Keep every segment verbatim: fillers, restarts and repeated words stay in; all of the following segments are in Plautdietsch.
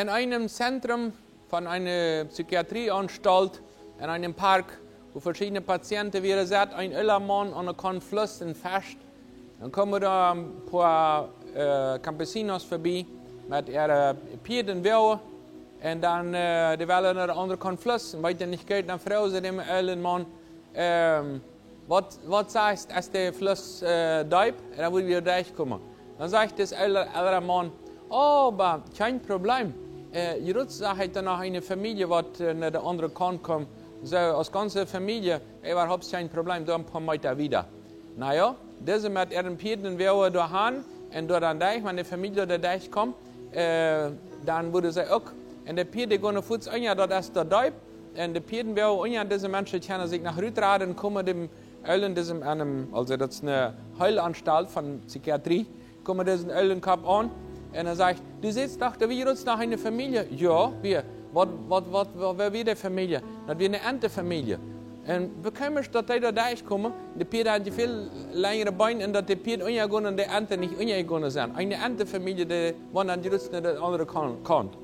En eenem Zentrum von eene Psychiatrieaunstalt, en eenem Park, wua veschiedne Patienten wieren, saut een oola Maun aun de Kant Fluss un fescht. Dan komen doa een poa äh, campesinos verbie met äare Pieed un Woagen. Un dan äh, dee wellen no de aundre Kant Fluss un weeten nich goot, dan froagen see däm oolen Maun: ähm, waut, waut sajchst, es de Fluss äh, deep? Un dan wudden wie derchkomen. Dan sajcht dis oola, oola Maun: Oh, oba kjeen Problem. Äh, jrod sach ekj doa noch eene Famielje, waut äh, no de aundre Kant kjeem. Soo, aus gaunze Famielje, äwahaupt kjeen Problem, doa een poa Meeta wieda. Na jo, dise met äaren Pieed un Woagen doa han un doa dan derch, wan de Famielje doa derchkjeem, äh, dan wudden see uk. Un de Pieed, dee gonen fuaz unja, daut es doa deep. Un de Pieed un Woagen unja, dise Menschen kjennen sikj noch rutraden, komen däm oolen, disem, aun däm, aulsoo daut es eene Heelanstalt von Psychiatrie, komen disen oolen Kopp aun. Un hee sajcht: Du sitst doch, doa wia jrod noch eene Famielje. Jo, wia. Waut, waut, waut, waut, wäa wia de Famielje? Daut wia eene Entefamielje. Un woo kjeem et, daut dee doa derchkjeemen? De Pieed haud väl lenjre Been un daut de Pieed unjagonen un de Ente nich unjagonen sent. Eene Entefamielje, dee wia dan jrod no de aundre Kan-, Kant.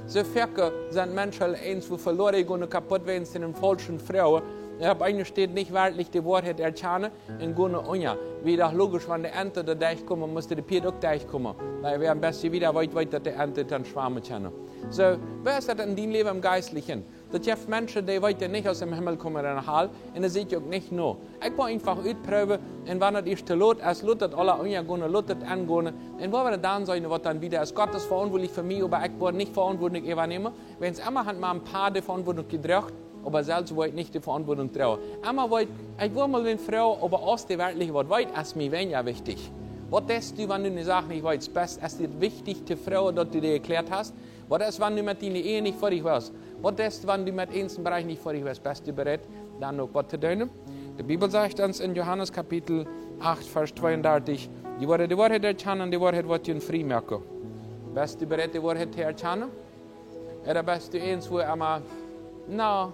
Soo foaken sent Menschen eent, wua veloaren gonen, kaputt wäajen eenen faulschen Froagen. Un opp eene Städ nich werkjlich de Woarheit erkjanen un gonen unja. Wia doch logisch, wan de Ente doa derchkjeemen, must de Pieed uk derchkomen. Wan wäa een bät wieda weit, weet, daut de Ente dan schwamen kjennen. Soo, woo es daut en dien Läwen em Jeistlichen? Daut jeft Menschen, dee weeten nich, aus see em Himmel komen ooda en de Hal, un dee seenen uk nich no. Ekj well eefach utproowen, un wan et ieescht to lot es, lot daut aula unjagonen, lot daut aungonen. Un woo wie dan seenen, waut dan wieda es. Gott es veauntwuatlich fa mie, oba ekj woa nich Veauntwuatunk äwanämen. Wäajen emma haft mau een poa de Veauntwuatunk jedroagen, oba selfst woa ekj nich de Veauntwuatunk droagen. Emma weet, ekj woa mol wan froagen, oba aus dee werkjlich waut weet, es mie weinja wichtich. Waut deist du, wan du eene Sach nich weetst? Best, es dit wichtich to froagen, daut du dee jekjläat hast? Waut es, wan du met diene Ehe nich foadich woascht? Waut deist, wan du met eenen Bereich nich foadich woascht? Best du bereit, dan uk waut to doonen? De Bibel sajcht ons en Johanes Kapitel acht, Varsch tweeundartich: Jie woaren de Woarheit erkjanen, de Woarheit woat junt frie moaken. Best du bereit, de Woarheit to erkjanen? Ooda best du eent, wua emma: Na,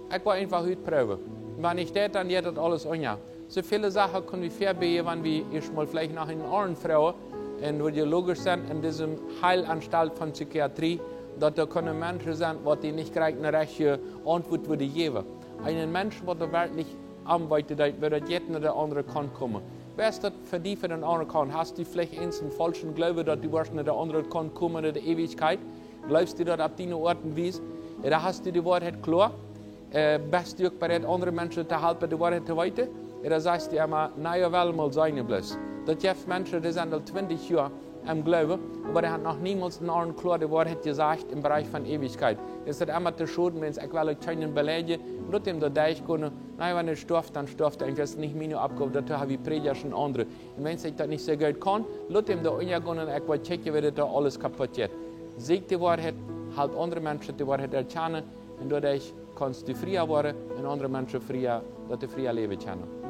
ekj well eefach utproowen. Wan ekj daut, dan jeit daut aules unja. Soo väle Sachen kjenn wie vebiejen, wan wie ieescht mol veleicht no eenen aundren froagen. Un wudd je logisch sennen, en dise Heilanstalt von Psychiatrie, daut doa kjennen Menschen sennen, waut die nich krakjt eene rajchte Auntwuat wudden jäwen. Een Mensch, waut doa werkjlich aunweeten deed, woo daut jeit no de aundre Kant komen. Woo es daut fa die, fa de aundre Kant? Hast du veleicht eenen faulschen Gloowen, daut du woascht no de aundre Kant komen, no de Eewichkjeit? Jleefst du daut opp diene Oat un Wies? Ooda hast du de Woarheit kloa? Äh, best du uk bereit, aundre Menschen to halpen, de Woarheit to weeten? Ooda sajchst du emma: Na jo, well mol seenen bloos? Daut jeft Menschen, dee sent aul twintich Joa em Gloowen, oba dee haben noch niemols eenen aundren kloa de Woarheit jesajcht em Bereich von Eewichkjeit. Es daut emma to schoden, Mensch, ekj well uk kjeenen beleidjen, lot däm doa derchkomen. Na jo, wan hee stoaft, dan stoaft hee. Daut es nich miene Oppgow, daut haben wie Prädja un aundre. Un wan ekj daut nich soo goot kaun, lot däm doa unjagonen un ekj woa kjikjen, woo daut doa aules kaputt jeit. Sieekj de Woarheit, halp aundre Menschen de Woarheit erkjanen, un doaderch kaust du fria woaren un aundre Menschen fria, daut dee fria läwen kjennen.